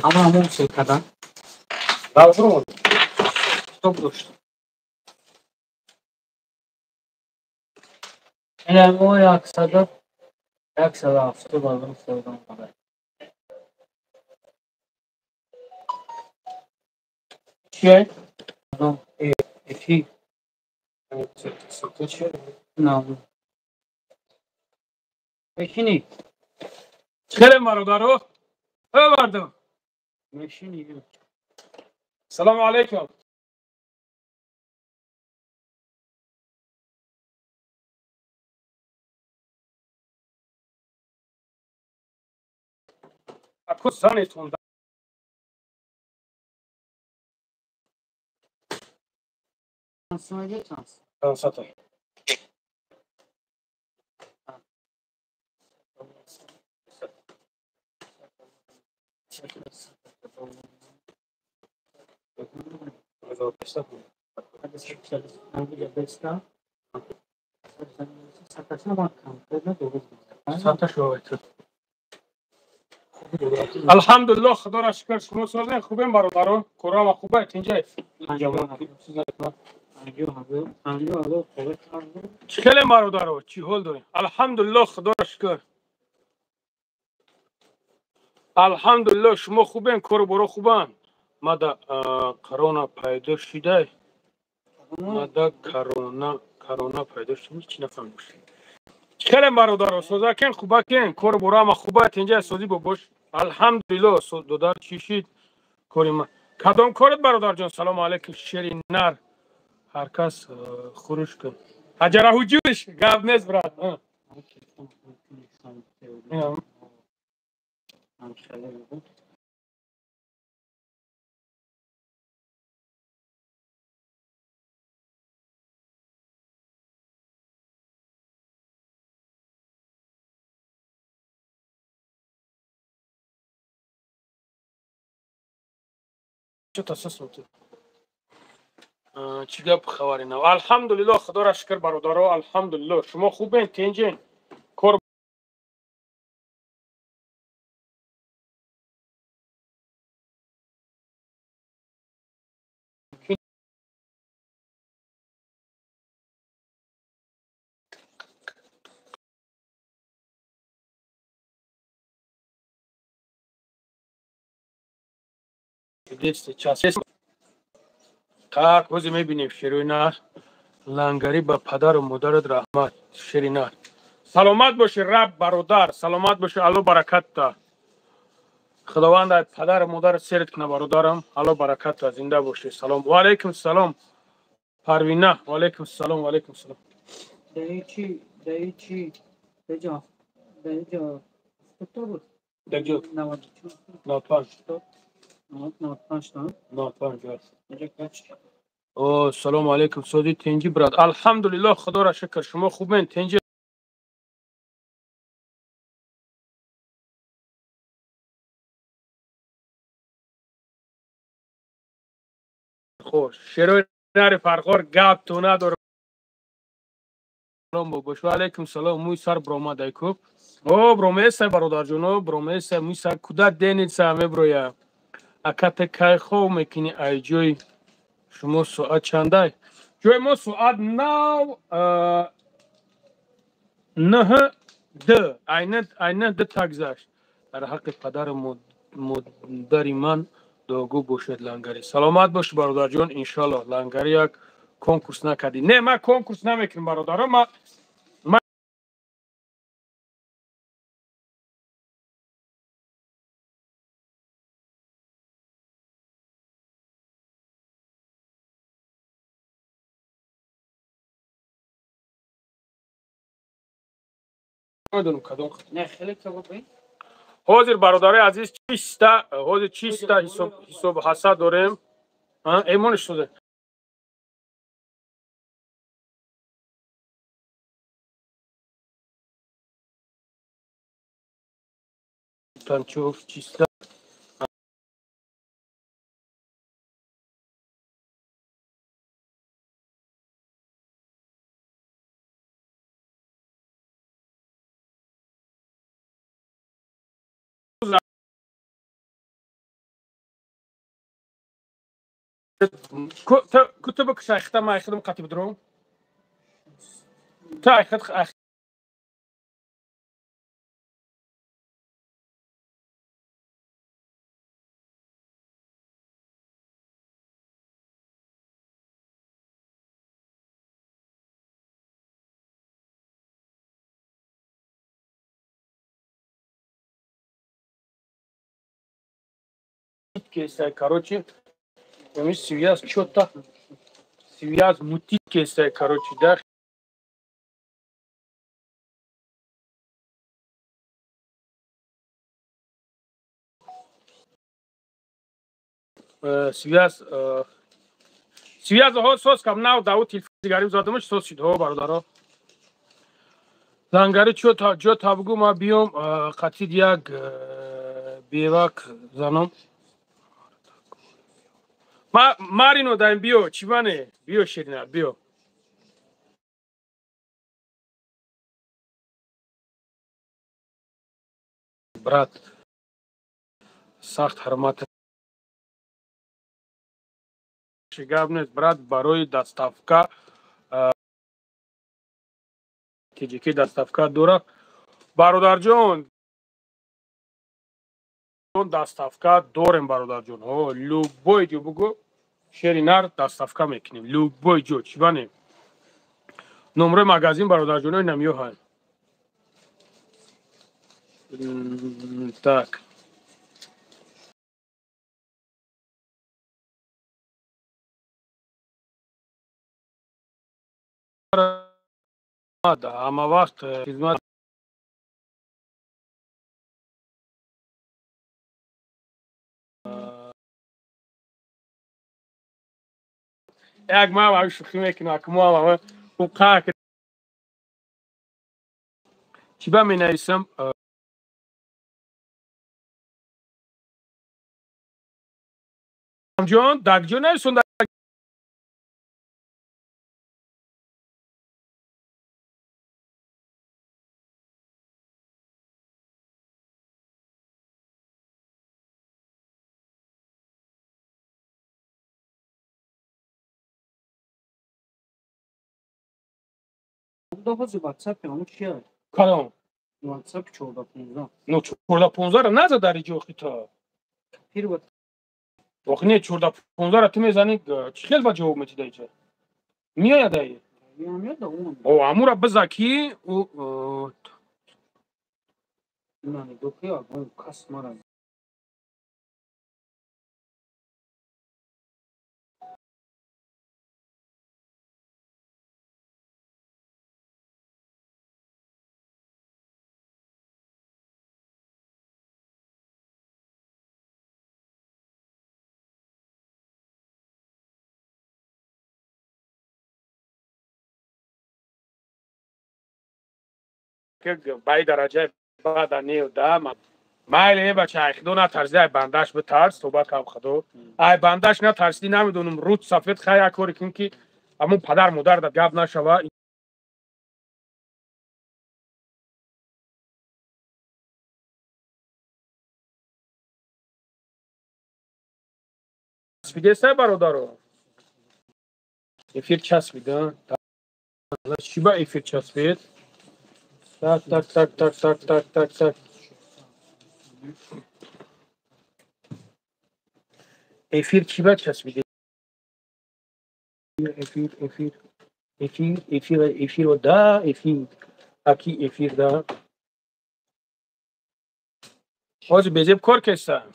Ама ҳамон сел кардан. Китоб дошт. Мо 170 ҳазор сомон. Чие? Эфир. Мешинӣ? Хеле бародаро. Э мардум. Мешинӣ. Салому алайкум. Ако занетон Сата. Алҳамдулиллоҳ, худоро шукр, шумо созен, хубем бародарон, корама хубай, тинҷай. Чӣ хеле бародаро, чӣ ҳол дорем? Алҳамдулиллоҳ, худоро шукр. Алҳамдулиллоҳ, шумо хубен, кору боро хубанд. Мада корона пайдо шидай? Мада корона пайдо шидай, чӣ нафаҳмидам. Чӣ хеле бародаро, созакен, хубакен, кору боро ҳама хубай, тинҷай, созӣ бобош. Алҳамдулиллоҳ, додар чӣ шид? Кори ма. Кадом корит бародарҷон? Салому алайкум, шери нар. Ҳар кас хуруш кун. Ҳаҷара ҳуҷуш, гап нест, брат. Чӣ гап хабари нав? Алҳамдулиллоҳ, худоро шукр бародаро, алҳамдулиллоҳ. Шумо хубен, тинҷен? Кор так, ҳозир мебинем шерои нар. Лангарӣ ба падару модарат раҳмат, шери нар. Саломат бошӣ раб бародар, саломат бошӣ, Алло баракатта. Худованд ай падару модарат серт куна бародарам, Алло баракатта, зинда бошӣ. Салом. Ва алайкум салом. Парвина, ва алайкум салом, ва алайкум салом. Даичи, даҷо, даҷо, даҷо, 95. 95. 95. О, салому алайкум, сози тинҷи брат. Алҳамдулиллоҳ, худоро шукр, шумо хубен, тинҷи? Хош, шерои нари фархор гап ту надор. Салом бобош. Ва алайкум салом, мӯи сар бромадай кӯб. О, бромеса бародарҷоно, бромеса, мӯи сар куда деница меброя. Акате кай хов мекунӣ ай ҷои шумо соат чандай? Ҷои мо соат нав нӯҳ д, айна д так гузашт. Дар ҳаққи падару модари ман дуогӯ бошед лангарӣ. Саломат бош бародарҷон, иншаллоҳ. Лангарӣ як конкурс накардӣ. Не, ман конкурс намекунам бародаро, ман намедонам кадом. Ҳозир бародарои азиз, чиста, ҳозир чиста ҳисоб ҳаса дорем. Эмониш шуда. Танчов чиста. Куту бикш айхта ма айхидим қати бидром. Ту айхид айх кесай, короче, связь что-то, связь мутит кесай, короче, да. Связь, связь, ҳо сос кам нав даву телефон дигарим задамаш сос шид, ҳо бародаро. Зангари чо та ҷо табгу ма биём қатид як бевак занам. Марино даим биё, чиване, биё ширина, биё. Брат, сахт ҳурмат гап нест, брат, барои доставка ТЖК доставка дора. Бародарҷон, доставка дорем, бародарҷон. Ҳо, любой ҷо бугу шери нар доставка мекунем. Любой ҷо, чиване. Номрои магазин бародарҷоно намёҳанд. Так. Ҳама вақт хизмат як ман ҳам шӯхӣ мекунам, мо ҳам ҳуқуқ чӣ ба менависам. Ҷон, дакҷо нависон. WhatsApp ҳамун чия? Кадом? WhatsApp 14-15. Ну 14-15-ро наза дар иҷо хита. Пир охи не 14-15-ро ту мезанӣ, чӣ хел ба ҷавоб метида иҷо? Меояд ай? Меояд он. О, амура биза ки ӯ на нигоҳ ки агон кас мара баи дараҷаи бада не да майли бача, ай худо натарсиди, ай бандаш битарс, тоба кам худо. Ай бандаш натарсиди, намедонам, руд сафед хай як коре кун ки ҳамун падар модар да гап нашава. Часпидестай бародаро? Эфир часпид, чӣ ба эфир часпид? Так, так, так, так, так, так, так, так. Эфир чӣ ба часпид? Эфир, эфир, эфир, эфир, эфир, да, эфир. Аки эфир, да. Ҳозир безеб кор кеста.